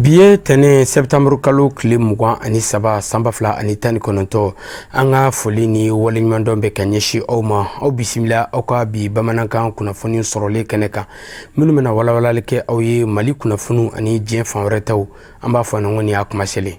Bi ye tɛnɛn sɛtanburu kalo tile 23 san 2019. An ka foli ni waleɲumandɔn bɛ ka ɲɛsin aw ma. Aw bisimila aw ka bi bamanankan kunnafoni sɔrɔlen kɛnɛ kan, minnu bɛna walawalali kɛ aw ye Mali kunnafoniw ani diɲɛ fan wɛrɛ taw. An b'a fɔ nin y'a kuma selen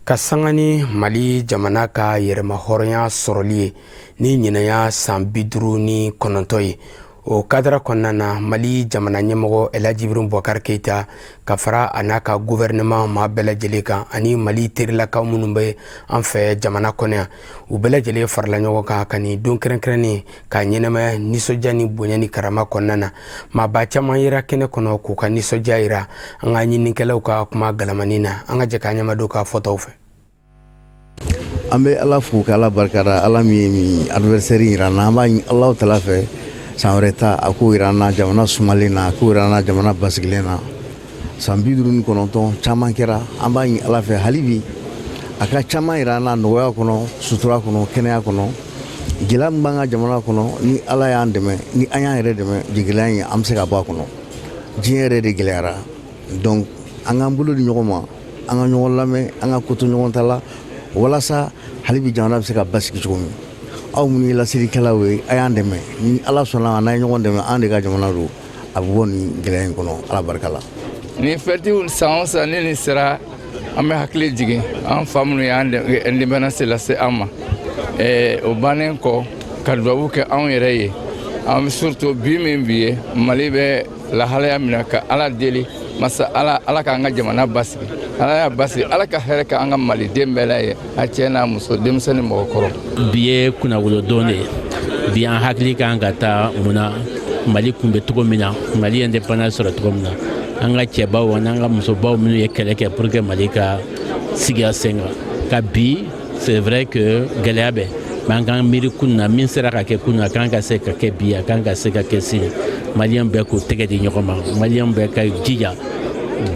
ka sanga ni Mali jamana ka yɛrɛma hɔrɔnya sɔrɔli ye ni ɲinan y'a san 59 ye. O kadara kɔnɔna na, Mali jamana ɲɛmɔgɔ Elhaji Ibrahim Boubacar Keita ka fara a n'a ka gouvernement maa bɛɛ lajɛlen kan ani Mali terilakaw minnu bɛ an fɛ jamana kɔnɔ yan, u bɛɛ lajɛlen farala ɲɔgɔn kan ka nin don kɛrɛnkɛrɛnnen ka ɲɛnamaya nisɔndiya ni bonya ni karama kɔnɔna na. Maaba caman yera kɛnɛ kɔnɔ k'u ka nisɔndiya yira an ka ɲininikɛlaw ka kuma galamani na. An ka jɛ k'an ɲɛmadon ka fɔtaw fɛ. An bɛ Ala fo ka Ala barikada, Ala min ye nin anniversaire yira an na. An b'a ɲini Alahu taala fɛ, san wɛrɛ ta a k'o yira an na jamana sumalen na, a k'o yira an na jamana basigilen na. San 59 caman kɛra. An b'a ɲini Ala fɛ hali bi a ka caman yira an na nɔgɔya kɔnɔ, sutura kɔnɔ, kɛnɛya kɔnɔ. Gɛlɛya min b'an ka jamana kɔnɔ, ni Ala y'an dɛmɛ, ni an y'an yɛrɛ dɛmɛ, gɛlɛya in an bɛ se ka bɔ a kɔnɔ. Diɲɛ yɛrɛ de gɛlɛyara. Donc an k'an bolo di ɲɔgɔn ma, an ka ɲɔgɔn lamɛn, an ka ko to ɲɔgɔn ta la, walasa hali bi jamana bɛ se ka basigi cogo min. Aw minnu ye laselikɛlaw ye, a y'an dɛmɛ. Ni Ala sɔnna, n'an ye ɲɔgɔn dɛmɛ, an de ka jamana don, a bɛ bɔ nin gɛlɛya in kɔnɔ, Ala barika la. Nin fɛtiw, san o san ni nin sera, an bɛ hakili jigin an fa minnu y'an indépendance lase an ma. O bannen kɔ, ka dubabu kɛ anw yɛrɛ ye, an surtout bi min bi ye, Mali bɛ lahalaya min na, ka Ala deli, masa Ala, Ala k'an ka jamana basigi. Ala y'a basigi, Ala ka hɛrɛ kɛ an ka Maliden bɛɛ la ye, a cɛ n'a muso, denmisɛn ni mɔgɔkɔrɔ. Bi ye kunnawolodon de ye. Bi an hakili kan ka taa mun na? Mali kun bɛ cogo min na, Mali ye indépendance sɔrɔ cogo min na, an ka cɛbaw ani an ka musobaw minnu ye kɛlɛ kɛ pour que Mali ka sigi a sen kan ka bi. C'est vrai que gɛlɛya bɛ, mais an k'an miiri kun na. Min sera ka kɛ kun na, a kan ka se ka kɛ bi, a kan ka se ka kɛ sini. Maliyɛn bɛɛ k'u tɛgɛ di ɲɔgɔn ma, Maliyɛn bɛɛ ka jija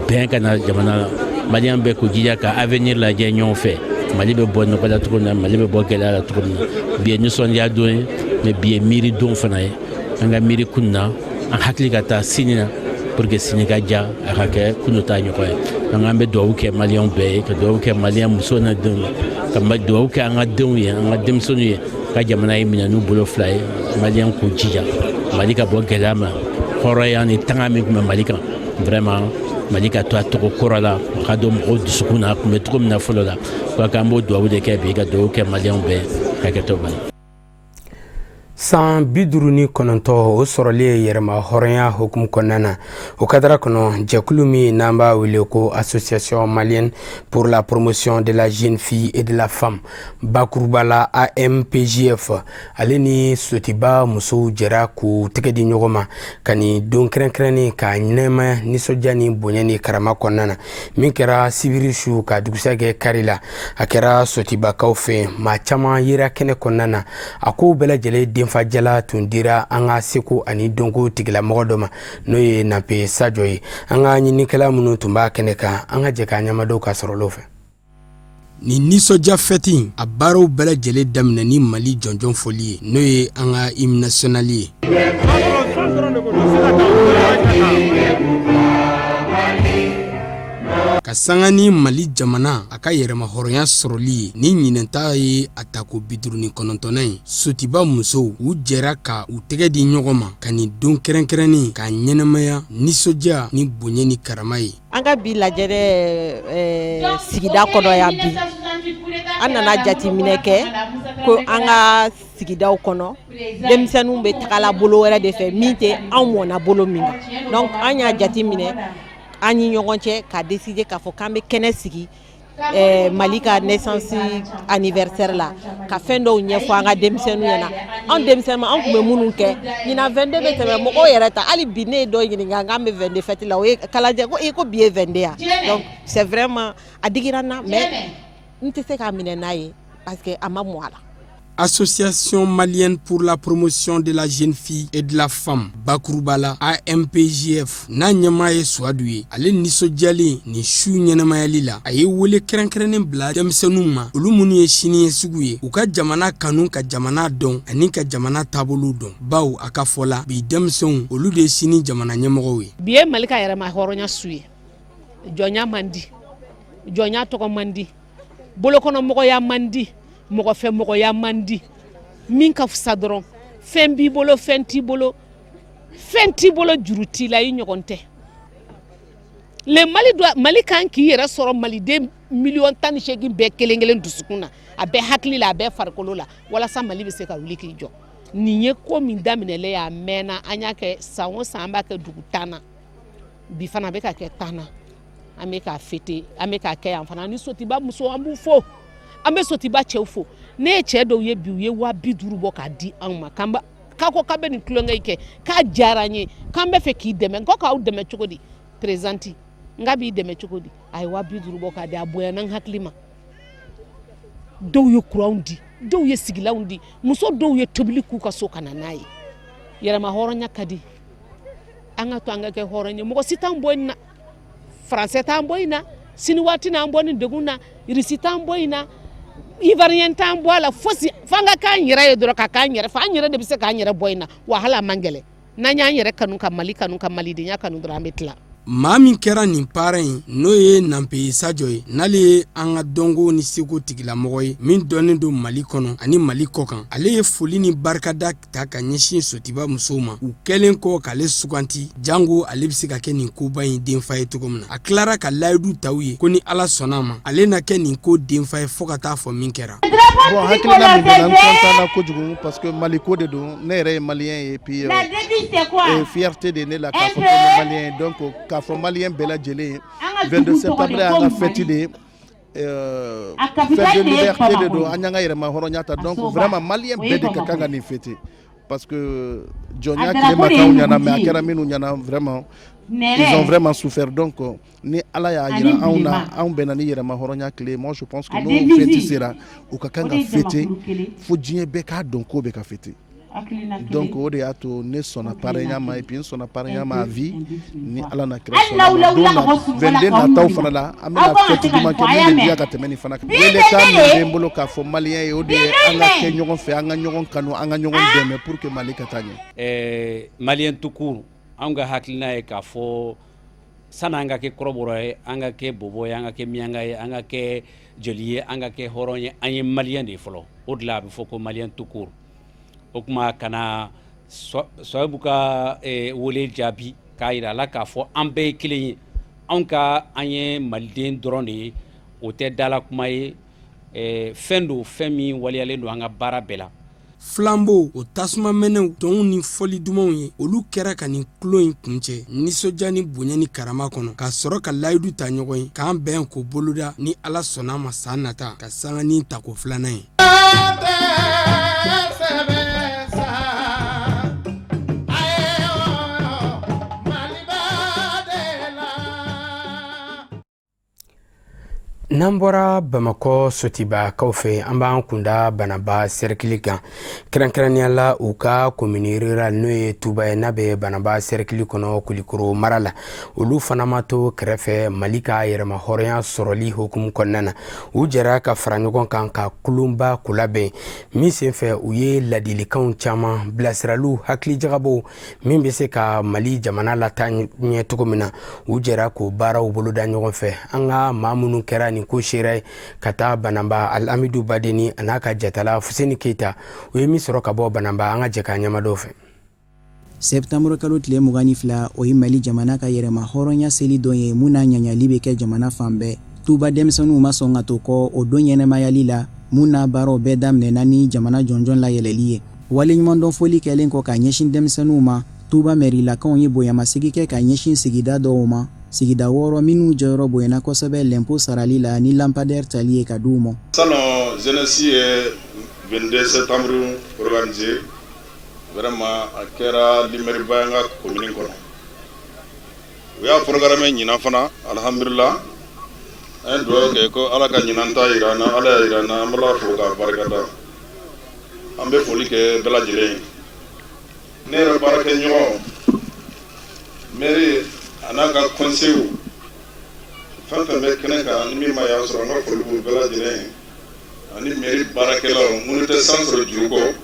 bɛn ka na jamana la, Maliyɛn bɛɛ k'u jija ka avenir lajɛ ɲɔgɔn fɛ, Mali bɛ bɔ nɔgɔ la cogo min na, Mali bɛ bɔ gɛlɛya la cogo min na. Bi ye nisɔndiya don ye, mais bi ye miiri don fana ye. An ka miiri kun na, an hakili ka taa sini na pour que sini ka diya, a ka kɛ kunu ta ɲɔgɔn ye. Donc an bɛ dugawu kɛ Maliyɛnw bɛɛ ye, ka dugawu kɛ Maliyɛn muso n'a denw ye, ka dugawu kɛ an ka denw ye, an ka denmisɛnninw ye, ka jamana ye minɛ n'u bolo fila ye. Maliyɛn k'u jija Mali ka bɔ gɛlɛya ma. Hɔrɔnya ni tanga min tun bɛ Mali kan, vraiment Mali ka to a tɔgɔ kɔrɔ la, a ka don mɔgɔw dusukun na, a tun bɛ cogo min na fɔlɔ la. K'an b'o dugawu de kɛ bi, ka dugawu kɛ Maliyɛnw bɛɛ hakɛto bana. San 59 o sɔrɔlen yɛrɛma hɔrɔnya hukumu kɔnɔna na, o kadara kɔnɔ, jɛkulu min n'an b'a wele ko Association malienne pour la promotion de la jeune fille et de la femme, bakuruba la AMPJF, ale ni Sotiba musow jɛra k'u tɛgɛ di ɲɔgɔn ma ka nin don kɛrɛnkɛrɛnnen ka ɲɛnamaya nisɔndiya ni bonya ni karama kɔnɔna na, min kɛra sibiri su ka dugusajɛ kɛ kari la. A kɛra Sotibakaw fɛ. Maa caman yera kɛnɛ kɔnɔna na. A kow bɛɛ lajɛlen denfajala tun dira an ka seko ani dɔnko tigilamɔgɔ dɔ ma, n'o ye Nape Sajɔ ye. An ka ɲininikɛla minnu tun b'a kɛnɛ kan, an ka jɛ k'an ɲɛmadon ka sɔrɔlo fɛ. Nin nisɔndiya fɛti a baaraw bɛɛ lajɛlen daminɛ ni Mali jɔnjɔn fɔli ye, n'o ye an ka hymne national ye. Ka sanga ni Mali jamana a ka yɛrɛmahɔrɔnya sɔrɔli ye ni ɲinan ta ye a tako 59nan ye, Sotiba musow u jɛra ka u tɛgɛ di ɲɔgɔn ma ka nin don kɛrɛnkɛrɛnnen ka ɲɛnamaya nisɔndiya ni bonya ni karama ye. An ka bi lajɛrɛ sigida kɔnɔ yan bi, an nana jateminɛ kɛ ko an ka sigidaw kɔnɔ, denmisɛnninw bɛ tagala bolo wɛrɛ de fɛ min tɛ anw mɔna bolo min kan. Donc an y'a jateminɛ an ni ɲɔgɔn cɛ ka décider k'a fɔ k'an bɛ kɛnɛ sigi Mali ka naissance anniversaire la, ka fɛn dɔw ɲɛfɔ an ka denmisɛnninw ɲɛna. Anw denmisɛnnin, an tun bɛ minnu kɛ. Ɲinan 22 bɛ tɛmɛ, mɔgɔw yɛrɛ ta. Hali bi ne ye dɔ ɲininka k'an bɛ 22 fête la, o ye kalajɛ ko ko bi ye 22 ya. Donc c'est vraiment, a digira n na, mais n tɛ se k'a minɛ n'a ye parce que a ma mɔ a la. Association malienne pour la promotion de la jeune fille et de la femme, bakuruba la AMPJF, n'a ɲɛmaa ye Suwadu ye, ale nisɔndiyalen nin su ɲɛnamayali la, a ye wele kɛrɛnkɛrɛnnen bila denmisɛnninw ma, olu minnu ye siniɲɛsigiw ye, u ka jamana kanu, ka jamana dɔn ani ka jamana taabolow dɔn, bawo a ka fɔ la, bi denmisɛnw, olu de ye sini jamana ɲɛmɔgɔw ye. Bi ye Mali ka yɛrɛma hɔrɔnya su ye. Jɔnya man di, jɔnya tɔgɔ man di, bolokɔnɔmɔgɔya man di, mɔgɔfɛmɔgɔya man di. Min ka fisa dɔrɔn, fɛn b'i bolo, fɛn t'i bolo, fɛn t'i bolo, juru t'i la, i ɲɔgɔn tɛ. Le Mali doit, Mali kan k'i yɛrɛ sɔrɔ maliden 18 miliyɔn bɛɛ kelen kelen dusukun na, a bɛɛ hakili la, a bɛɛ farikolo la, walasa Mali bɛ se ka wuli k'i jɔ. Nin ye ko min daminɛlen ye, a mɛnna. An y'a kɛ san o san, an b'a kɛ dugu 10 na. Bi fana a bɛ ka kɛ 10 na, an bɛ k'a fêter, an bɛ k'a kɛ yan fana. Ni Sotiba muso, an b'u fo, an bɛ Sotiba cɛw fo. Ne ye cɛ dɔw ye bi, u ye 50 000 bɔ k'a di anw ma, k'an k'a ko k'a bɛ nin tulonkɛ in kɛ, k'a diyara an ye, k'an bɛ fɛ k'i dɛmɛ. N ko k'aw dɛmɛ cogo di, présidente? N k'a b'i dɛmɛ cogo di? A ye 50 000 bɔ k'a di, a bonyana n hakili ma. Dɔw ye kuranw di, dɔw ye sigilanw di, muso dɔw ye tobili k'u ka so ka na n'a ye. Yɛrɛma hɔrɔnya ka di, an ka to an ka kɛ hɔrɔn ye. Mɔgɔ si t'an bɔ in na, Faransɛ t'an bɔ in na, Siniwa tɛna an bɔ nin degun na, Irisi t'an bɔ in na, Ivoirien t'an bɔ a la, fosi. F'an ka k'an yɛrɛ ye dɔrɔn, ka k'an yɛrɛ fɛ. An yɛrɛ de bɛ se k'an yɛrɛ bɔ in na. Wa hali a man gɛlɛn, n'an y'an yɛrɛ kanu, ka Mali kanu, ka malidenya kanu dɔrɔn, an bɛ tila. Maa min kɛra nin parrain ye, n'o ye Nanpeyi Sajɔ ye, n'ale ye an ka dɔnko ni seko tigilamɔgɔ ye min dɔnnen don Mali kɔnɔ ani Mali kɔ kan, ale ye foli ni barikada ta ka ɲɛsin Sotiba musow ma, u kɛlen kɔ k'ale suganti jango ale bɛ se ka kɛ nin koba in denfa ye cogo min na. A tilara ka layidu ta u ye ko ni Ala sɔnna a ma, ale na kɛ nin ko denfa ye fo ka taa fɔ min kɛra. Bon, hakilina min bɛ na, n content na kojugu parce que Mali ko de don. Ne yɛrɛ ye Malien ye, puis fierté de ne la k'a fɔ ko n ye Malien ye. Donc k'a fɔ Malien bɛɛ lajɛlen ye, 22 septembre y'an ka fête de ye, fête de liberté de don, an y'an ka yɛrɛma hɔrɔnya ta. Donc vraiment, Malien bɛɛ de ka kan ka nin fêter parce que jɔnya tile ma k'anw ɲɛna, mais a kɛra minnu ɲɛna, vraiment, ils ont vraiment souffert. Donc ni Ala y'a jira anw na, anw bɛnna ni yɛrɛma hɔrɔnya tile, moi je pense que n'o fête sera, u ka kan ka fêter fo diɲɛ bɛɛ k'a dɔn ko bɛ ka fêter. Donc o de y'a to ne sɔnna parrain ma, et puis n sɔnna parrain ma à vie. Ni Ala na kira sɔnna ma, don na 22 nataw fana la, an bɛna fête duman kɛ min bɛ diya ka tɛmɛ nin fana kan. Welekan min bɛ n bolo k'a fɔ Malien ye, o de ye an ka kɛ ɲɔgɔn fɛ, an ka ɲɔgɔn kanu, an ka ɲɔgɔn dɛmɛ pour que Mali ka taa ɲɛ. Malien tout court, anw ka hakilina ye k'a fɔ sani an ka kɛ kɔrɔbɔrɔ ye, an ka kɛ bɔbɔ ye, an ka kɛ miyanka ye, an ka kɛ jeli ye, an ka kɛ hɔrɔn ye, an ye Malien de ye fɔlɔ. O de la a bɛ fɔ ko Malien tout court. O tuma ka na Sɔyibu ka wele jaabi k'a jira a la k'a fɔ an bɛɛ ye kelen ye, anw ka an ye maliden dɔrɔn de ye, o tɛ dala kuma ye, fɛn don, fɛn min waleyalen don an ka baara bɛɛ la. Flambeau o, tasuma mɛnɛw, tɔnw ni fɔli dumanw ye, olu kɛra ka nin tulon in kuncɛ nisɔndiya ni bonya ni karama kɔnɔ, ka sɔrɔ ka layidu ta ɲɔgɔn ye k'an bɛn k'o boloda ni Ala sɔnna ma san nata ka sanga ni tako filanan ye. N'an bɔra Bamakɔ Sotibakaw fɛ, an b'an kunda Banaba sɛrikili kan, kɛrɛnkɛrɛnnenya la u ka commune rurale n'o ye Tuba ye, n'a bɛ Banaba sɛrikili kɔnɔ, Kulikoro mara la. Olu fana ma to kɛrɛfɛ Mali ka yɛrɛma hɔrɔnya sɔrɔli hukumu kɔnɔna na. U jɛra ka fara ɲɔgɔn kan ka kulonba ko labɛn min senfɛ, u ye ladilikanw caman, bilasiraliw, hakilijagabɔw min bɛ se ka Mali jamana lataa ɲɛ cogo min na, u jɛra k'o baaraw boloda ɲɔgɔn fɛ. An ka maa minnu kɛra nin ko seere ye ka taa Banaba, Alamidu Badeni a n'a ka jatala Fuseni Keyita, u ye min sɔrɔ ka bɔ Banaba, an ka jɛ k'a ɲɛmadɔw fɛ. Sɛptanburu kalo tile 22, o ye Mali jamana ka yɛrɛma hɔrɔnya seli don ye, mun n'a ɲaɲali bɛ kɛ jamana fan bɛɛ. Tuba denmisɛnninw ma sɔn ka to kɔ o don ɲɛnɛmayali la, mun n'a baaraw bɛɛ daminɛna ni jamana jɔnjɔn layɛlɛli ye. Waleɲumandɔn foli kɛlen kɔ ka ɲɛsin denmisɛnninw ma, Tuba mɛrilakaw ye bonyamasegin kɛ ka ɲɛsin sigida dɔw ma, sigida wɔɔrɔ minnu jɔyɔrɔ bonyana kosɛbɛ lɛnpo sarali la ni lampadaire tali ye ka di u ma. Salon, jeunesse ye 22 septembre organisé, vraiment a kɛra lumière ba ye an ka commune kɔnɔ. U y'a programme ɲinan fana, alhamdulillah, an ye dugawu kɛ ko Ala ka ɲinan ta yira an na. Ala y'a yira an na, an b'Ala fo k'a barikada. An bɛ foli kɛ bɛɛ lajɛlen ye. Ne yɛrɛ baarakɛɲɔgɔn maire a n'a ka conseil, fɛn fɛn bɛ kɛnɛ kan ni min ma y'an sɔrɔ, an ka foli b'u bɛɛ lajɛlen ye, ani mairie baarakɛlaw minnu tɛ san sɔrɔ juru kɔ.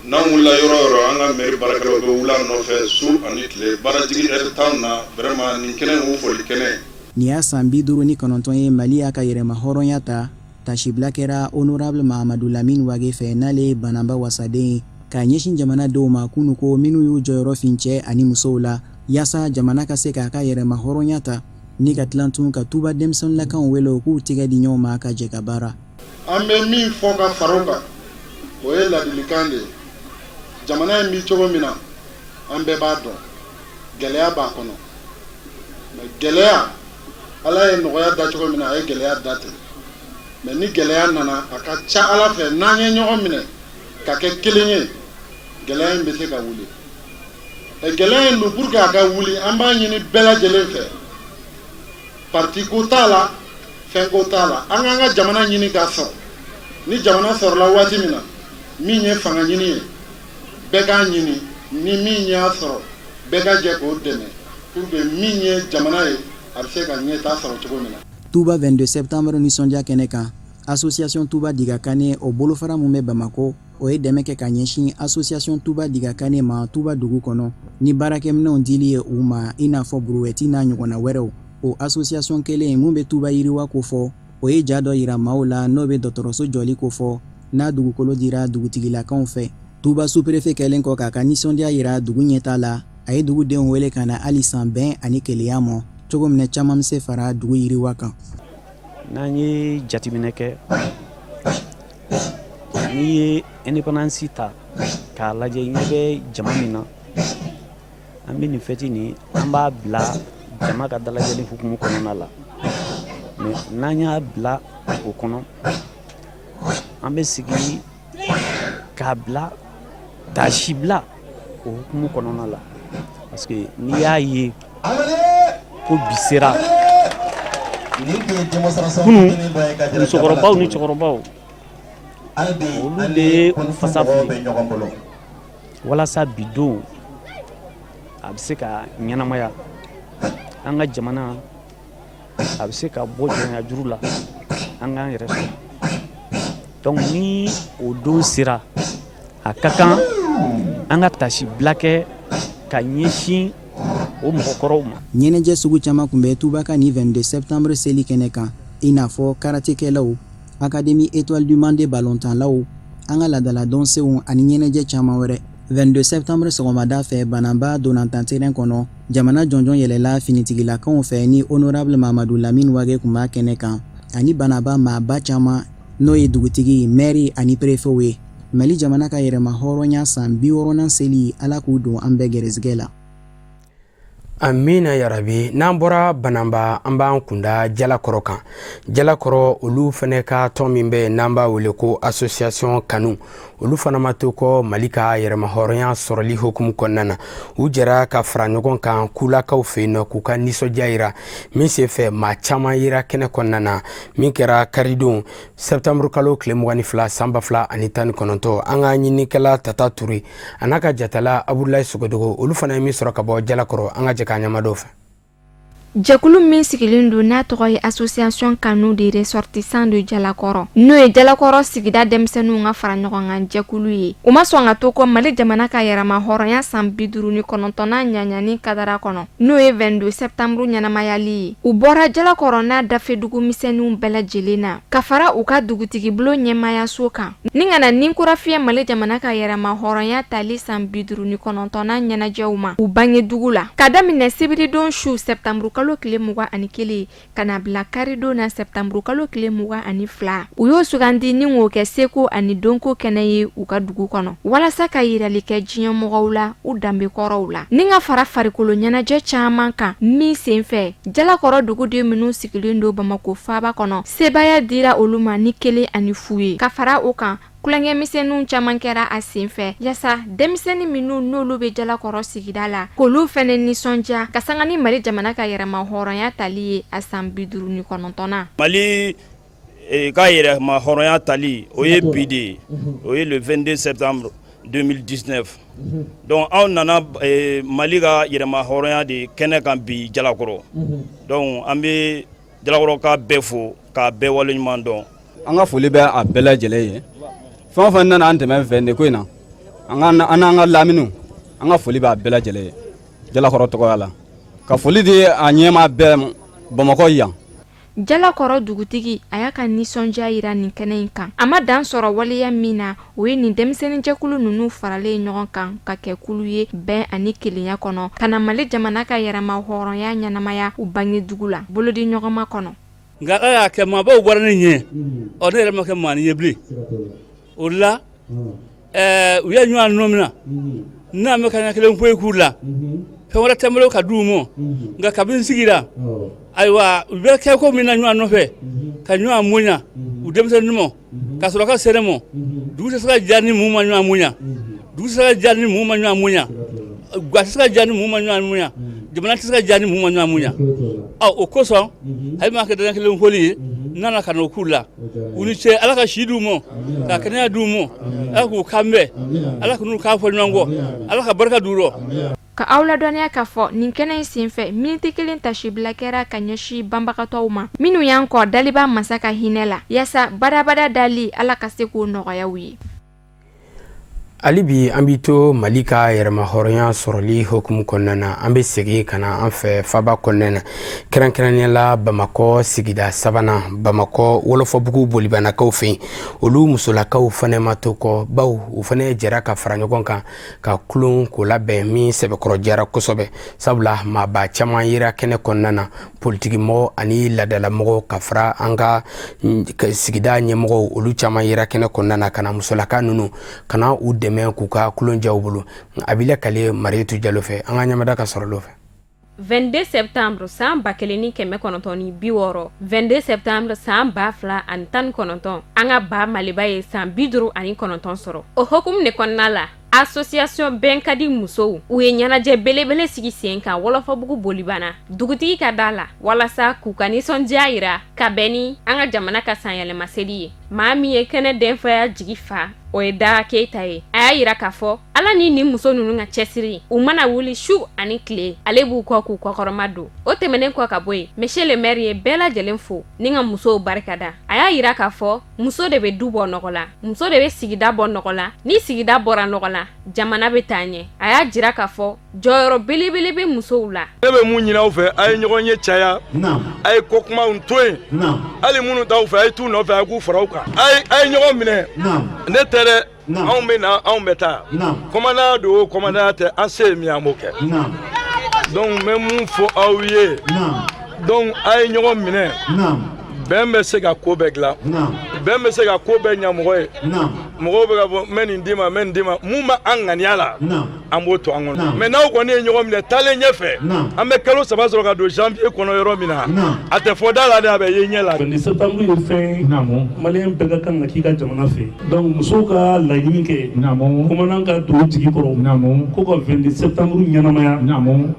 N'an wulila yɔrɔ o yɔrɔ, an ka mairie baarakɛlaw bɛ wuli an nɔfɛ su ani tile, baarajigi heure t'anw na. Vraiment, nin kɛnɛ o foli kɛnɛ. Nin y'a san 59 ye Mali y'a ka yɛrɛma hɔrɔnya ta. Tasibila kɛra honorable Mahamadu Lamine Wage fɛ, n'ale ye Bananba wasaden ye, k'a ɲɛsin jamanadenw ma kunu ko minnu y'u jɔyɔrɔ fin cɛ ani musow la yaasa jamana ka se k'a ka yɛrɛma hɔrɔnya ta, ni ka tila tun ka Tuba denmisɛnninlakaw wele u k'u tɛgɛ di ɲɔgɔn ma ka jɛ ka baara. An bɛ min fɔ ka fara o kan, o ye ladilikan de ye. Jamana in bɛ cogo min na, an bɛɛ b'a dɔn, gɛlɛya b'a kɔnɔ. Mais gɛlɛya, Ala ye nɔgɔya da cogo min na, a ye gɛlɛya da ten. Mais ni gɛlɛya nana, a ka ca Ala fɛ, n'an ye ɲɔgɔn minɛ ka kɛ kelen ye, gɛlɛya in bɛ se ka wuli. Gɛlɛya in dun, pour que a ka wuli, an b'a ɲini bɛɛ lajɛlen fɛ, parti ko t'a la, fɛn ko t'a la, an k'an ka jamana ɲini k'a sɔrɔ. Ni jamana sɔrɔla waati min na, min ye fanga ɲini ye, bɛɛ k'a ɲini. Ni min y'a sɔrɔ, bɛɛ ka jɛ k'o dɛmɛ pour que min ye jamana ye, a bɛ se ka ɲɛtaa sɔrɔ cogo min na. Tuba 22 septembre nisɔndiya kɛnɛ kan, association Tuba Digakane, o bolofara min bɛ Bamakɔ, o ye dɛmɛ kɛ ka ɲɛsin association Tuba Digakane ma Tuba dugu kɔnɔ ni baarakɛminɛnw dili ye u ma, i n'a fɔ buruwɛti n'a ɲɔgɔnna wɛrɛw. O association kelen min bɛ Tuba yiriwa kofɔ, o ye ja dɔ yira maaw la, n'o bɛ dɔgɔtɔrɔso jɔli kofɔ, n'a dugukolo dira dugutigilakaw fɛ. Tuba sous-préfet kɛlen kɔ k'a ka nisɔndiya yira dugu ɲɛtaa la, a ye dugudenw wele ka na hali san bɛn ani kelenya ma, cogo min na caman bɛ se fara dugu yiriwa kan. N'an ye jateminɛ kɛ, n'i ye indépendance ta k'a lajɛ, i ɲɛ bɛ jama min na, an bɛ nin fɛti nin, an b'a bila jama ka dalajɛli hukumu kɔnɔna la. Mais n'an y'a bila o kɔnɔ, an bɛ sigi k'a bila tasibila o hukumu kɔnɔna la, parce que n'i y'a ye ko bi sera, kunun musokɔrɔbaw ni cɛkɔrɔbaw, olu de ye u fasa fili walasa bi don a bɛ se ka ɲɛnamaya, an ka jamana a bɛ se ka bɔ jɔnya juru la, an k'an yɛrɛ sɔrɔ. Donc ni o don sera, a ka kan an ka tasibila kɛ ka ɲɛsin o mɔgɔkɔrɔw ma. Ɲɛnajɛ sugu caman tun bɛ Tuba ka nin 22 septembre seli kɛnɛ kan, i n'a fɔ karatekɛlaw, Académie Étoile du Mande balontanlaw, an ka laadala dɔnsenw ani ɲɛnajɛ caman wɛrɛ. 22 septembre sɔgɔmada fɛ, Bananba ntolatan terrain kɔnɔ, jamana jɔnjɔn yɛlɛla finitigilakaw fɛ ni honorable Mamadu Lamine Wage tun b'a kɛnɛ kan ani Bananba maaba caman, n'o ye dugutigi, mɛri ani préfetw ye. Mali jamana ka yɛrɛma hɔrɔnya san 60nan seli, Ala k'u don an bɛɛ gɛrɛsɛgɛ la. Amina yarabi. N'an bɔra Bananba, an b'an kunda Jalakɔrɔ kan. Jalakɔrɔ, olu fana ka tɔn min bɛ yen n'an b'a wele ko association Kanu, olu fana ma to kɔ Mali ka yɛrɛma hɔrɔnya sɔrɔli hukumu kɔnɔna na. U jɛra ka fara ɲɔgɔn kan Kulakaw fɛ yen nɔ k'u ka nisɔndiya yira. Min senfɛ, maa caman yera kɛnɛ kɔnɔna na, min kɛra karidon septembre kalo tile 22 san 2019. An ka ɲininikɛla Tata Ture a n'a ka jatala Abudulayi Sogodogo, olu fana ye min sɔrɔ ka bɔ Jalakɔrɔ, an ka jɛ k'a ɲamadɔw fɛ. Jɛkulu min sigilen don, n'a tɔgɔ ye Association Kanu des ressortissants de Jalakɔrɔ, n'o ye Jalakɔrɔ sigida denmisɛnninw ka fara ɲɔgɔn kan jɛkulu ye, u ma sɔn ka to kɔ Mali jamana ka yɛrɛma hɔrɔnya san 59nan ɲaɲani kadara kɔnɔ, n'o ye 22 septembre ɲɛnamayali ye. U bɔra Jalakɔrɔ n'a dafɛ dugu misɛnninw bɛɛ lajɛlen na ka fara u ka dugutigibulon ɲɛmaayaso kan ni ka na ni kura fiyɛ Mali jamana ka yɛrɛma hɔrɔnya tali san 59nan ɲɛnajɛw ma u bange dugu la, ka daminɛ sibiridon su septembre kalo tile 21 ka na bila karidon na septembre kalo tile 22. U y'o sugandi ni k'o kɛ seko ani dɔnko kɛnɛ ye u ka dugu kɔnɔ, walasa ka yirali kɛ diɲɛ mɔgɔw la u danbe kɔrɔw la, ni ka fara farikolo ɲɛnajɛ caman kan. Min senfɛ, Jalakɔrɔ duguden minnu sigilen don Bamakɔ faaba kɔnɔ, sebaaya dira olu ma ni 1-0 ye. Ka fara o kan, tulonkɛ misɛnninw caman kɛra a senfɛ, yaasa denmisɛnnin minnu n'olu bɛ Jalakɔrɔ sigida la, k'olu fɛnɛ nisɔndiya ka sanga ni Mali jamana ka yɛrɛma hɔrɔnya tali ye a san 59nan. Mali ka yɛrɛma hɔrɔnya tali, o ye bi de ye, o ye le 22 septembre 2019. Donc anw nana Mali ka yɛrɛma hɔrɔnya de kɛnɛ kan bi Jalakɔrɔ. Donc an bɛ Jalakɔrɔka bɛɛ fo k'a bɛɛ waleɲuman dɔn. An ka foli bɛ a bɛɛ lajɛlen ye. Fɛn o fɛn nana an dɛmɛ 22 ko in na, an n'an ka laminiw, an ka foli bɛ a bɛɛ lajɛlen ye Jalakɔrɔ tɔgɔya la. Ka foli di a ɲɛmaa bɛɛ ma. Bamakɔ yan. Jalakɔrɔ dugutigi a y'a ka nisɔndiya jira nin kɛnɛ in kan. A ma dan sɔrɔ waleya min na, o ye nin denmisɛnninjɛkulu ninnu faralen ɲɔgɔn kan ka kɛ kulu ye bɛn ani kelenya kɔnɔ, ka na Mali jamana ka yɛrɛma hɔrɔnya ɲɛnamaya u bangedugu la bolodi ɲɔgɔnma kɔnɔ. Nka ala y'a kɛ maabaw bɔra ne ɲɛ, ɔ ne yɛrɛ ma kɛ maa ye bilen. O la u ye ɲɔgɔn nɔ min na, n'a ma kaɲa kelen foyi k'u la, fɛn wɛrɛ tɛ n bolo ka d'u ma. Nka kabini n sigira, ayiwa, u bɛ kɛ ko min na ɲɔgɔn nɔfɛ ka ɲɔgɔn bonya, u denmisɛnnin ma ka sɔrɔ ka sɛnɛ ma. Dugu tɛ se ka diya ni mun ma ɲɔgɔn bonya, dugu tɛ se ka diya ni mun ma ɲɔgɔn bonya, ga tɛ se ka diya ni mun ma ɲɔgɔn bonya, jamana tɛ se ka diya ni mun ma ɲɔgɔn bonya. Ɔ o kosɔn, hali ma kɛ dana kelen foli ye, n nana ka n'o k'u la. U ni ce. Ala ka si d'u ma, ka kɛnɛya d'u ma, Ala k'u kan bɛn, Ala k'u k'a fɔ ɲɔgɔn kɔ, Ala ka barika d'u rɔ. Ka aw ladɔnniya k'a fɔ nin kɛnɛ in senfɛ, miniti kelen tasibila kɛra ka ɲɛsin banbagatɔw ma minnu y'an kɔ daliba masa ka hinɛ la, yaasa badabada dali Ala ka se k'o nɔgɔya u ye. Hali bi an b'i to Mali ka yɛrɛmahɔrɔnya sɔrɔli hukumu kɔnɔna na. An bɛ segin ka na an fɛ faba kɔnɔna na, kɛrɛnkɛrɛnnenya la Bamakɔ sigida sabanan, Bamakɔ Wɔlɔfɔbugu Bolibanakaw fɛ yen. Olu musolakaw fana ma to kɔ, baw u fana jɛra ka fara ɲɔgɔn kan ka tulon k'o labɛn min sɛbɛkɔrɔ diyara kosɛbɛ, sabula maaba caman yera kɛnɛ kɔnɔna na, politikimɔgɔ ani laadalamɔgɔ ka fara an ka sigida ɲɛmɔgɔw, olu caman yera kɛnɛ kɔnɔna na ka na musolaka ninnu ka na u dɛmɛ k'u ka tulon diya u bolo. A b'i lakale Marietu Jalo fɛ, an ka ɲamada ka sɔrɔ fɛ. 22 septembre san 1960, 22 septembre san 2019, an ka ba Maliba ye san 59 sɔrɔ. O hokumu de kɔnɔna la, association Bɛnkadi musow, u ye ɲɛnajɛ belebele sigi sen kan Wɔlɔfɔbugu Bolibana dugutigi ka da la, walasa k'u ka nisɔndiya yira ka bɛn ni an ka jamana ka sanyɛlɛma seli ye. Maa min ye kɛnɛ denfaya jigi fa, o ye Daga Keyita ye. A y'a yira k'a fɔ Ala ni nin muso ninnu ka cɛsiri, u mana wuli su ani tile, ale b'u kɔ k'u kɔkɔrɔma don. O tɛmɛnen kɔ ka bɔ yen, monsieur le maire ye bɛɛ lajɛlen fo ni ka musow barikada. A y'a yira k'a fɔ muso de bɛ du bɔ nɔgɔ la, muso de bɛ sigida bɔ nɔgɔ la. Ni sigida bɔra nɔgɔ la, jamana bɛ taa ɲɛ. A y'a jira k'a fɔ jɔyɔrɔ belebele bɛ musow la. Ne bɛ mun ɲini aw fɛ? A ye ɲɔgɔn ye caya, a ye ko kumaw to yen. Hali minnu t'aw fɛ, a ye t'u nɔfɛ, a k'u fara aw kan, a ye ɲɔgɔn minɛ. Ne tɛ dɛ, anw bɛ na, anw bɛ taa. Kɔmandanya don o, kɔmandanya tɛ, an se ye min ye, an b'o kɛ. Donc n bɛ mun fɔ aw ye? Donc a ye ɲɔgɔn minɛ. Bɛn bɛ se ka ko bɛɛ dilan, bɛn bɛ se ka ko bɛɛ ɲɛ mɔgɔ ye. Mɔgɔw bɛ ka fɔ n bɛ nin d'i ma, n bɛ nin d'i ma, mun bɛ an ŋaniya la, an b'o to an kɔnɔ. Mais n'aw kɔni ye ɲɔgɔn minɛ taalen ɲɛfɛ, an bɛ kalo 3 sɔrɔ ka don janvier kɔnɔ yɔrɔ min na, a tɛ fɔ da la dɛ, a bɛ ye ɲɛ la. Ni septembre ye fɛn ye, maliyɛn bɛɛ ka kan ka k'i ka jamana fɛ. Donc musow ka laɲini kɛ, commandant ka don jigi kɔrɔ ko ka 22 septembre ɲɛnamaya,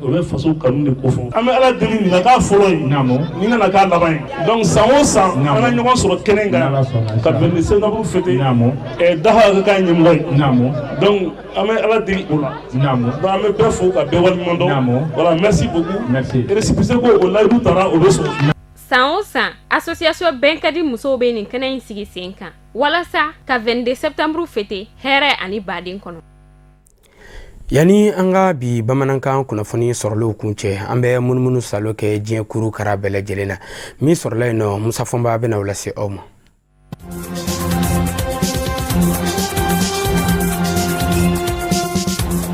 o bɛ faso kanu de kofɔ. An bɛ Ala deli nin ka k'a fɔlɔ ye, nin kana k'a laban ye. Donc san o san, an ka ɲɔgɔn sɔrɔ kɛnɛ kan ka 22 septembre fêter, Daha ka k'a ɲɛmɔgɔ ye. Donc an bɛ Ala deli o la. Donc an bɛ bɛɛ fo ka bɛɛ waleɲuman dɔn. Voilà, merci beaucoup. Récépissé ko o layidu tara, o bɛ sɔrɔ. San o san, association Bɛnkadi musow bɛ nin kɛnɛ in sigi sen kan walasa ka 22 septembre fêter hɛrɛ ani baden kɔnɔ. Yanni an ka bi bamanankan kunnafoni sɔrɔlenw kun cɛ, an bɛ munumunu salo kɛ diɲɛ kuru kara bɛɛ lajɛlen na. Min sɔrɔla yen nɔ, Musa Fɔnba bɛna o lase aw ma.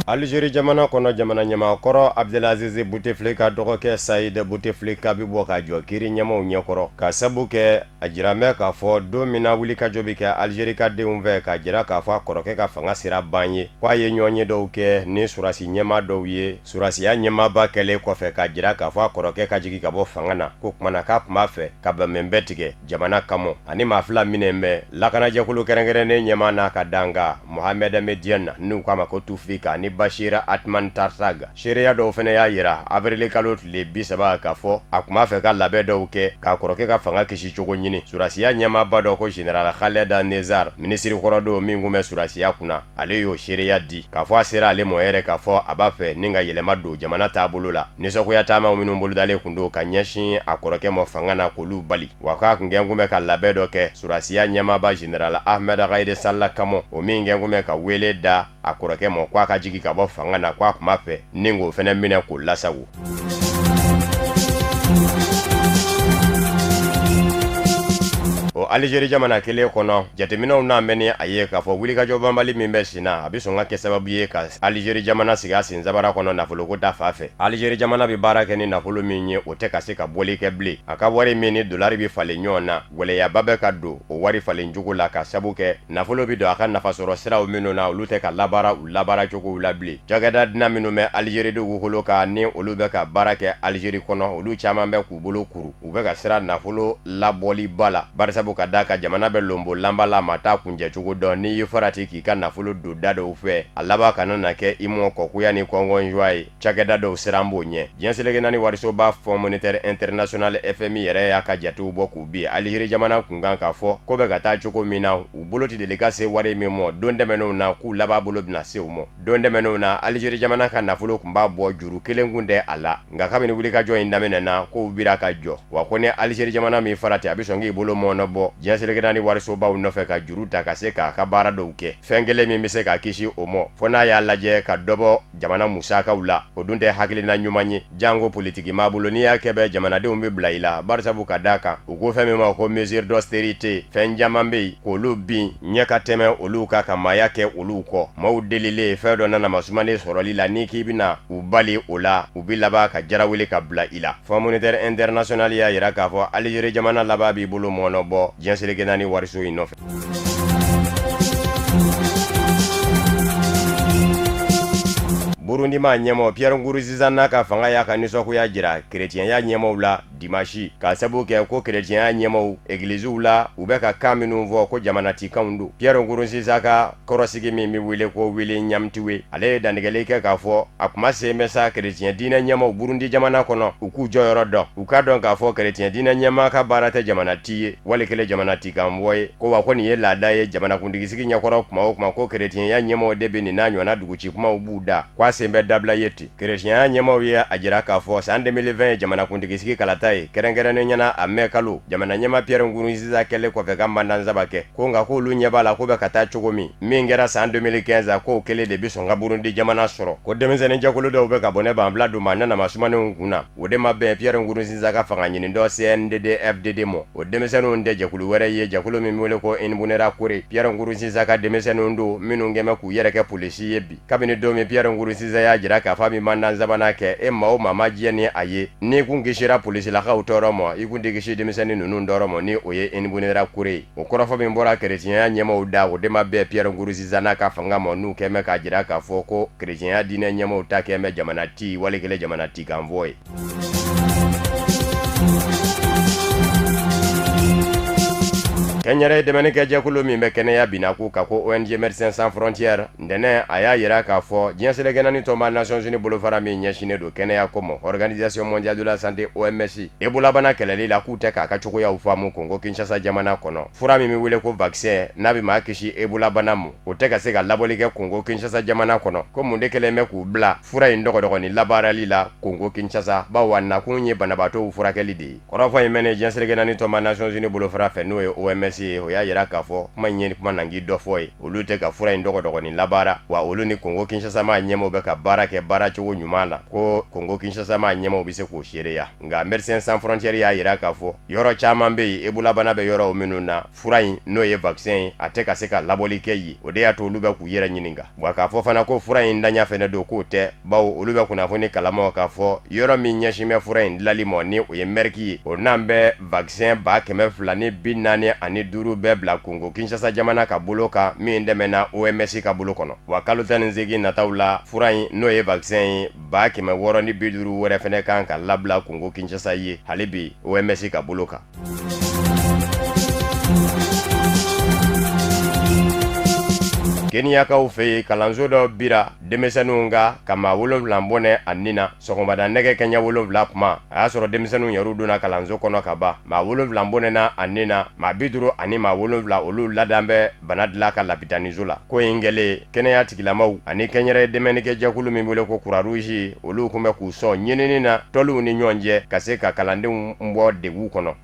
Algérie jamana kɔnɔ, jamana ɲɛmaakɔrɔ Abdelaziz Bouteflika dɔgɔkɛ Saïd Bouteflika bɛ bɔ ka jɔ kiiri ɲɛmaw ɲɛkɔrɔ ka sabu kɛ a jira bɛ k'a fɔ don min na wulikajɔ bɛ kɛ Algérie ka denw fɛ k'a jira k'a fɔ a kɔrɔkɛ ka fanga sira ban ye, k'a ye ɲɔgɔn ye dɔw kɛ ni surasi ɲɛmaa dɔw ye. Surasiya ɲɛmaaba kɛlen kɔfɛ k'a jira k'a fɔ a kɔrɔkɛ ka jigin ka bɔ fanga na, ko kumana k'a tun b'a fɛ ka bɛnbɛn tigɛ jamana kama. Ani maa fila minɛ bɛ lakanajɛkulu kɛrɛnkɛrɛnnen ɲɛmaa n'a ka dankan Mohamed Mediène, n'u k'a ma ko Tufik, ani Bachir Atman Tartag. Seereya dɔw fana y'a jira avril kalo tile 30 k'a fɔ a tun b'a fɛ ka labɛn dɔw kɛ k'a kɔrɔkɛ ka fanga kisi cogo ɲini. Surasiya ɲɛmaaba dɔ ko général Khaled Nezar, minisiri kɔrɔ don min tun bɛ surasiya kunna, ale y'o seereya di k'a fɔ a sera ale mɔ yɛrɛ k'a fɔ a b'a fɛ ni ka yɛlɛma don jamana taabolo la. Nisɔngoya taamaw minnu bolodalen tun don ka ɲɛsin a kɔrɔkɛ ma fanga na, k'olu bali, wa k'a tun kɛn kun bɛ ka labɛn dɔ kɛ surasiya ɲɛmaaba général Ahmed Gaïd Salah kama, o min kɛn kun bɛ ka wele da a kɔrɔkɛ ma k'a ka jigin ka bɔ fanga na, k'a tun b'a fɛ ni k'o fana minɛ k'o lasago. O Alizeri jamana kelen kɔnɔ, jateminɛw n'a mɛn ni a ye k'a fɔ wulikajɔ banbali min bɛ sen na, a bɛ sɔn ka kɛ sababu ye ka Alizeri jamana sigi a sen sabara kɔnɔ nafoloko ta fan fɛ. Alizeri jamana bɛ baara kɛ ni nafolo min ye, o tɛ ka se ka bɔli kɛ bilen. A ka wari min ni dolari bɛ falen ɲɔgɔn na, gɛlɛyaba bɛ ka don o wari falen cogo la, ka sabu kɛ nafolo bɛ don a ka nafasɔrɔ siraw minnu na, olu tɛ ka labaara u labaara cogow la bilen. Cakɛda dunan minnu bɛ Alizeri dugukolo kan, ni olu bɛ ka baara kɛ Alizeri kɔnɔ, olu caman bɛ k'u bolo kuru, u bɛ ka siran nafolo labɔliba la, barisabu ka d'a kan jamana bɛ lonbo lanba la, maa t'a kuncɛ cogo dɔn. N'i y'i farati k'i ka nafolo don da dɔw fɛ, a laban kana na kɛ i mɔ kɔkuya ni kɔngɔnjwa ye. Cakɛda dɔw siran b'o ɲɛ. Diɲɛ seleke naani warisoba Fonds monétaire international FMI yɛrɛ y'a ka jatew bɔ k'u bin Alizeri jamana kunkan, k'a fɔ ko bɛ ka taa cogo min na, u bolo tɛ deli ka se wari min mɔ don tɛmɛnenw na, k'u laban bolo bɛna se u mɔ. Don tɛmɛnenw na, Alizeri jamana ka nafolo tun b'a bɔ, juru kelen kun tɛ a la. Nka kabini wulikajɔ in daminɛna, kow bira ka jɔ. Wa ko ni Alizeri jamana m'i farati, a bɛ sɔn k'i bolo mɔɔnɔbɔ diɲɛ seleke naani warisobaw nɔfɛ ka juru ta ka se k'a ka baara dɔw kɛ. Fɛn kelen min bɛ se k'a kisi o mɔ, fo n'a y'a lajɛ ka dɔ bɔ jamana musakaw la. O dun tɛ hakilina ɲuman ye, janko politiki maa bolo. N'i y'a kɛ bɛ, jamanadenw bɛ bila i la, barisabu ka d'a kan u ko fɛn min ma ko mesure d'austérité, fɛn caman bɛ yen k'olu bin ɲɛ ka tɛmɛ olu kan, ka maaya kɛ olu kɔ. Maaw delilen fɛn dɔ nana masumannen sɔrɔli la, n'i k'i bɛna u bali o la, u bɛ laban ka jarawuli ka bila i la. Fonds monétaire international y'a jira k'a fɔ Alizeri jamana laban b'i bolo mɔɔnɔbɔ diɲɛ seleke naani wariso in nɔfɛ. Burundi maa ɲɛmɔgɔ Pierre Nkurunziza n'a ka fanga y'a ka nisɔngoya jira kerecɛnya ɲɛmɔgɔw la dimasi, k'a sabu kɛ ko kerecɛnya ɲɛmɔgɔw egiliziw la, u bɛ ka kan minnu fɔ ko jamana cikanw don. Pierre Nkurunziza ka kɔrɔsigi min bɛ wele ko Willy Nyamitwe, ale ye dantigɛli kɛ k'a fɔ a kuma sen bɛ sa kerecɛn diinɛ ɲɛmɔgɔw Burundi jamana kɔnɔ, u k'u jɔyɔrɔ dɔn, u k'a dɔn k'a fɔ kerecɛn diinɛ ɲɛmaa ka baara tɛ jamana ci ye wali kelen jamana cikan fɔ ye. Ko wa ko nin ye laada ye jamanakuntigisigi ɲɛkɔrɔ kuma o kuma, ko kerecɛnya ɲɛmɔgɔw de bɛ nin n'a ɲɔgɔnna duguci kumaw b'u da, k'a sen bɛ dabila ye ten. Kerecɛnya ɲɛmaaw ye a jira k'a fɔ san 2020 ye jamanakuntigisigi kalata ye, kɛrɛnkɛrɛnnenya na a mɛ kalo jamana ɲɛmaa Pierre Nkurunziza kɛlen kɔfɛ ka mandat saba kɛ. Ko nka k'olu ɲɛ b'a la ko bɛ ka taa cogo min, min kɛra san 2015, k'o kelen de bɛ sɔn ka Burundi jamana sɔrɔ. Ko denmisɛnnin jɛkulu dɔw bɛ ka bɔnɛ banfula don maa nana masumanenw kun na, o de ma bɛn Pierre Nkurunziza ka fanga ɲini dɔ CNDD FDD ma. O denmisɛnninw tɛ jɛkulu wɛrɛ ye, jɛkulu min wele ko Imbonerakure. Pierre Nkurunziza ka denmisɛnninw don minnu kɛmɛ k'u yɛrɛ kɛ polisi ye bi. Kabini don min Pierre Nkurunziza y'a jira k'a fɔ a bɛ mandat sabanan kɛ, e maa o maa ma diɲɛ ni a ye, n'i kun kisira polisilakaw tɔɔrɔ ma, i kun tɛ kisi denmisɛnnin ninnu tɔɔrɔ ma, ni o ye Imbonerakure ye. O kɔrɔfɔ min bɔra kerecɛnya ɲɛmaaw da, o de ma bɛn Pierre Nkurunziza n'a ka fanga ma, n'u kɛmɛ k'a jira k'a fɔ ko kerecɛnya diinɛ ɲɛmaaw ta kɛmɛ jamana ci wali kelen jamana cikan fɔ ye. Kɛnyɛrɛye dɛmɛnikɛ jɛkulu min bɛ kɛnɛya binako kan ko ONG Médecins Sans Frontières, ntɛnɛn a y'a jira k'a fɔ diɲɛ seleke naani tɔnba Nations Unies bolofara min ɲɛsinnen don kɛnɛya ko ma, Organisation mondiale de la santé OMS, Ebola bana kɛlɛli la, k'u tɛ k'a ka cogoyaw faamu Congo Kinshasa jamana kɔnɔ. Fura min bɛ wele ko vaccin n'a bɛ maa kisi Ebola bana ma, o tɛ ka se ka labɔli kɛ Congo Kinshasa jamana kɔnɔ. Ko mun de kɛlen bɛ k'u bila fura in dɔgɔdɔgɔnin labaarali la Congo Kinshasa, bawo a nakun ye banabaatɔw furakɛli de ye. Kɔrɔfɔ in mɛnnen diɲɛ seleke naani tɔnba Nations Unies bolofara fɛ, n'o ye OMS ye, o y'a jira k'a fɔ kuma in ye kuma nangi dɔ fɔ ye. Olu tɛ ka fura in dɔgɔdɔgɔnin labaara, wa olu ni Congo Kinshasa maa ɲɛmaaw bɛ ka baara kɛ baaracogo ɲuman na, ko Congo Kinshasa maa ɲɛmaaw bɛ se k'o seereya. Nka Médecins Sans Frontières y'a jira k'a fɔ yɔrɔ caman bɛ yen, Ebola bana bɛ yɔrɔw minnu na, fura in n'o ye vaccin ye, a tɛ ka se ka labɔli kɛ yen. O de y'a to olu bɛ k'u yɛrɛ ɲininka, wa k'a fɔ fana ko fura in daɲa fɛnɛ don, k'o tɛ, bawo olu bɛ kunnafoni kalama k'a fɔ yɔrɔ min ɲɛsin bɛ fura in dilali ma, ni o ye Merck ye, o n'an bɛ vaccin 245,000 bɛɛ bila Congo Kinshasa jamana ka bolo kan, min dɛmɛna OMS ka bolo kɔnɔ. Wa kalo 18 nataw la, fura in n'o ye vaccin ye 650,000 wɛrɛ fɛnɛ kan ka labila Congo Kinshasa ye hali bi OMS ka bolo kan. Keniyakaw fɛ yen, kalanso dɔ bira denmisɛnninw kan ka maa 7 bɔnɛ a ni na sɔgɔmada nɛgɛ kɛɲɛ 7 kuma. A y'a sɔrɔ denmisɛnninw yɛrɛ donna kalanso kɔnɔ ka ban. Maa 7 bɔnɛna a ni na, maa 57 olu ladan bɛ bana dilan ka lapitaniso la. Ko in kɛlen, kɛnɛya tigilamaw ani kɛnyɛrɛ dɛmɛnikɛ jɛkulu min wele ko Croix-Rouge, olu tun bɛ k'u sɔn ɲinini na tɔliw ni ɲɔgɔn cɛ ka se ka kalandenw bɔ degun kɔnɔ.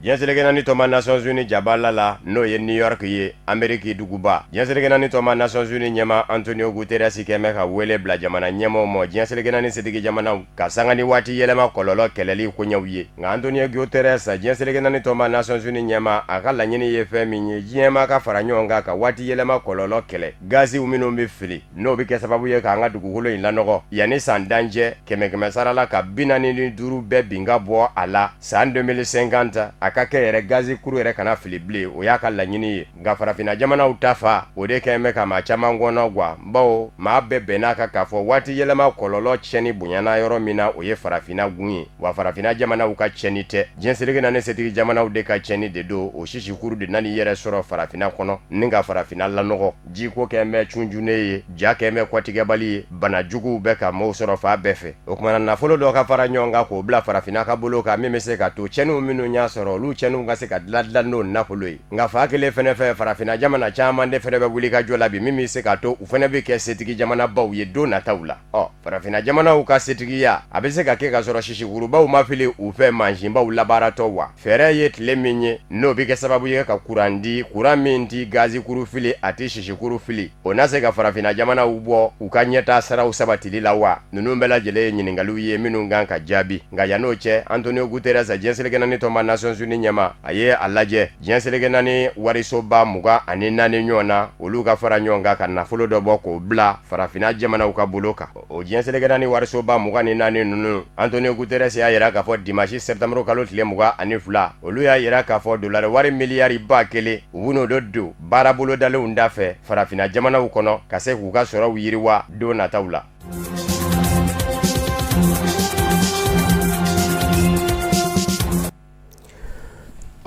Diɲɛ seleke naani tɔnba Nations Unies jabala la, n'o ye New York ye, Ameriki duguba. Diɲɛ seleke naani tɔnba Nations Unies ɲɛmaa Antonio Guterres kɛn bɛ ka wele bila jamana ɲɛmaaw ma diɲɛ seleke naani setigi jamanaw ka sanga ni waati yɛlɛma kɔlɔlɔ kɛlɛli koɲɛw ye. Nka Antonio Guterres, diɲɛ seleke naani tɔnba Nations Unies ɲɛmaa, a ka laɲini ye fɛn min ye, diɲɛmaa ka fara ɲɔgɔn kan ka waati yɛlɛma kɔlɔlɔ kɛlɛ. Gaziw minnu bɛ fili, n'o bɛ kɛ sababu ye k'an ka dugukolo in lanɔgɔ, yanni san dancɛ, kɛmɛ kɛmɛ sara la ka 45 bɛɛ bin ka bɔ a la san 2050, a ka kɛ yɛrɛ gazi kuru yɛrɛ kana fili bilen, o y'a ka laɲini ye. Nka farafinna jamanaw ta fan, o de kɛn bɛ ka maa caman kɔnɔgwan, bawo maa bɛɛ bɛnn'a kan k'a fɔ waati yɛlɛma kɔlɔlɔ tiɲɛni bonyana yɔrɔ min na, o ye farafinna gun ye. Wa farafinna jamanaw ka tiɲɛni tɛ, diɲɛ seleke naani setigi jamanaw de ka tiɲɛni de don. O sisikuru de nan'i yɛrɛ sɔrɔ farafinna kɔnɔ ni ka farafinna lanɔgɔ. Jiko kɛn bɛ cuncunnen ye, ja kɛn bɛ kɔtigɛbali ye, bana juguw bɛ ka maaw sɔrɔ fan bɛɛ fɛ. O tuma na nafolo dɔ ka fara ɲɔgɔn kan k'o bila farafinna ka bolo kan, min bɛ se ka to tiɲɛniw minnu y'a sɔrɔ, olu tiɲɛniw ka se ka dilan dilan n'o nafolo ye. Nka fan kelen fɛnɛ fɛ, farafinna jamana caman de fɛnɛ bɛ wuli ka jɔ la bi, min bɛ se ka to u fɛnɛ bɛ kɛ setigi jamanabaw ye don nataw la. Ɔ farafinna jamanaw ka setigiya, a bɛ se ka kɛ ka sɔrɔ sisikurubaw ma fili u fɛ mansinbaw labaaratɔ wa? Fɛɛrɛ ye tile min ye, n'o bɛ kɛ sababu ye ka kuran di, kuran min tɛ gazikuru fili, a tɛ sisikuru fili, o na se ka farafinna jamanaw bɔ u ka ɲɛtaa siraw sabatili la wa? Ninnu bɛɛ lajɛlen ye ɲininkaliw ye minnu kan ka jaabi. Nka yann'o cɛ, Antonio Guterres, diɲɛ seleke naani tɔnba Nations Unies ɲɛmaa, a ye a lajɛ diɲɛ seleke naani warisoba 24 ɲɔgɔn na, olu ka fara ɲɔgɔn kan ka nafolo dɔ bɔ k'o bila farafinna jamanaw ka bolo kan. O diɲɛ seleke naani warisoba 24 ninnu, Antonio Guterres y'a yira k'a fɔ dimanche septembre kalo tile 22, olu y'a yira k'a fɔ dolari wari miliyari 1000, u bɛn'o de don baara bolodalenw da fɛ farafinna jamanaw kɔnɔ ka se k'u ka sɔrɔw yiriwa don nataw la.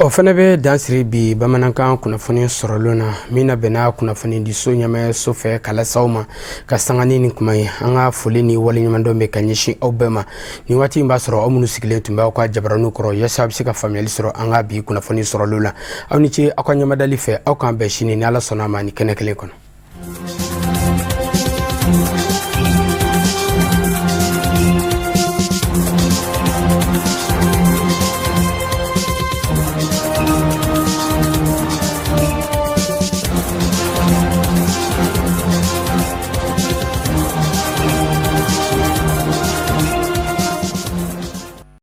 O fana bɛ dan siri bi bamanankan kunnafoni sɔrɔlen na, min na bɛnna kunnafonidiso ɲɛmaayaso fɛ ka lase aw ma ka sanga ni nin kuma ye. An ka foli ni waleɲumandɔn bɛ ka ɲɛsin aw bɛɛ ma nin waati in b'a sɔrɔ aw minnu sigilen tun bɛ aw ka jabaraninw kɔrɔ yaasa aw bɛ se ka faamuyali sɔrɔ an ka bi kunnafoni sɔrɔlen la. Aw ni ce aw ka ɲɛmadali fɛ. Aw k'an bɛn sini ni Ala sɔnna a ma ni kɛnɛ kelen kɔnɔ.